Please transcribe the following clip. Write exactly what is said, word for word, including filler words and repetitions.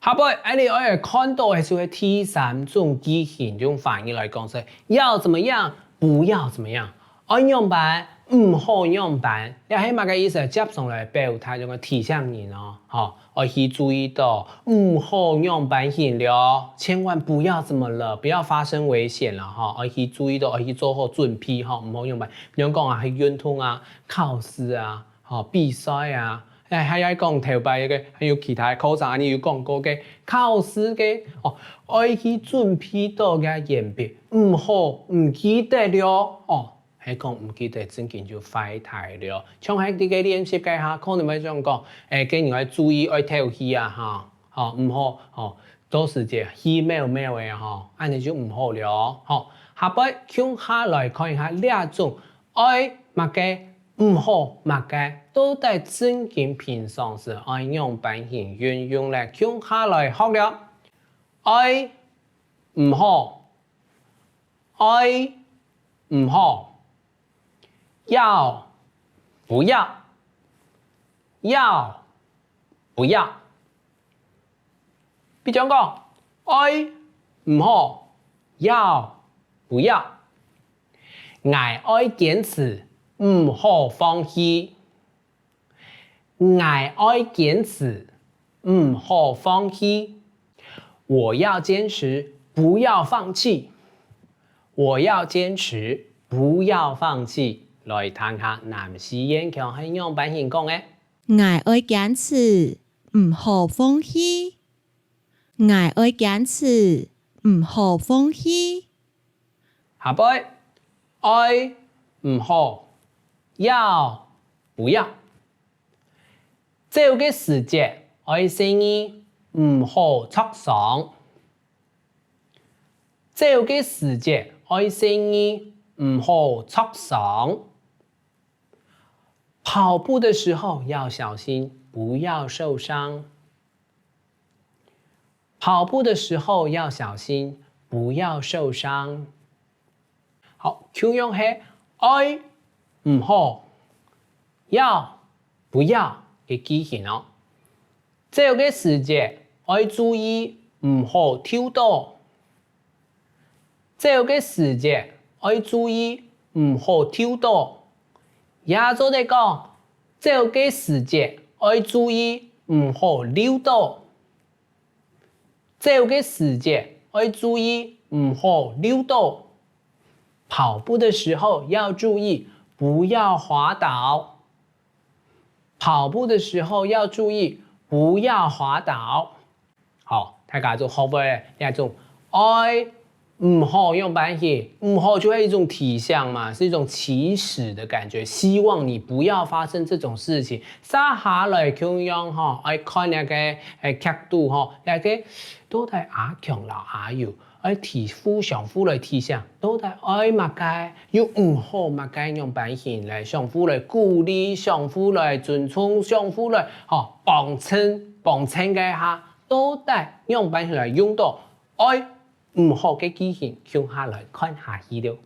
啊，毋，恁呢愛看到个就係第三種句型，用華語來講係要怎麼樣，不要怎麼樣。愛仰般，毋好仰般，這係麼个意思？接上來表達用个提醒人哦，吼，愛去注意到，毋好仰般形了，千萬不要怎麼了，不要發生危險了，吼，愛去注意到，愛去做好準備，吼，毋好仰般。比如講啊，去運動啊，考試啊，吼，比賽啊， 哎，還愛講頭擺个，還有其他个課程，恁呢有講過个考試个，哦，愛去準備到个鉛筆，毋好毋記得了，哦，係講毋記得，正經就壞忒了。像係這个練習个下，可能會想講，哎，个人愛注意，愛敨氣啊，哈，吼，毋好，吼，到時節氣貓貓个，吼，恁呢就毋好了，吼。下背共下來看一下這種愛麼个 毋好麼个，到底正經平常時愛仰般形運用咧？共下來學了。愛，毋好，愛，毋好，要，不要，要，不要。比如講，愛，毋好，要，不要。 𠊎愛堅持，毋好放棄。𠊎愛堅持，毋好放棄。我要堅持，不要放棄。我要堅持，不要放棄。來聽下南四縣腔係仰般形講个。𠊎愛堅持，毋好放棄。 𠊎愛堅持，毋好放棄。下背，愛，毋好，要，不要。走个時節，愛細義，毋好著傷。走个時節，愛細義，毋好著傷。跑步的時候要小心，不要受傷。 跑步的時候要小心，不要受傷。好，共樣係愛，毋好，要，不要个句型哦。走个時節愛注意，毋好跌倒。走个時節愛注意，毋好跌倒。也做得講，走个時節愛注意，毋好溜倒。 走个時節愛注意，毋好溜倒。跑步的時候要注意，不要滑倒。跑步的時候要注意，不要滑倒。好，大家就學會了這種愛，毋好仰般形，毋好就係一種提醒嘛，是一種啟示的感覺，希望你不要發生這種事情。接下來共樣吼，愛看該个，欸，劇肚吼，該个到底阿強摎阿友愛提互相互來提醒，到底愛麼个，又毋好麼个，仰般形來相互來鼓勵，相互來尊重，相互來，吼，幫襯，幫襯該下，到底仰般形來用到愛 毋好个句型，共下來看下去了。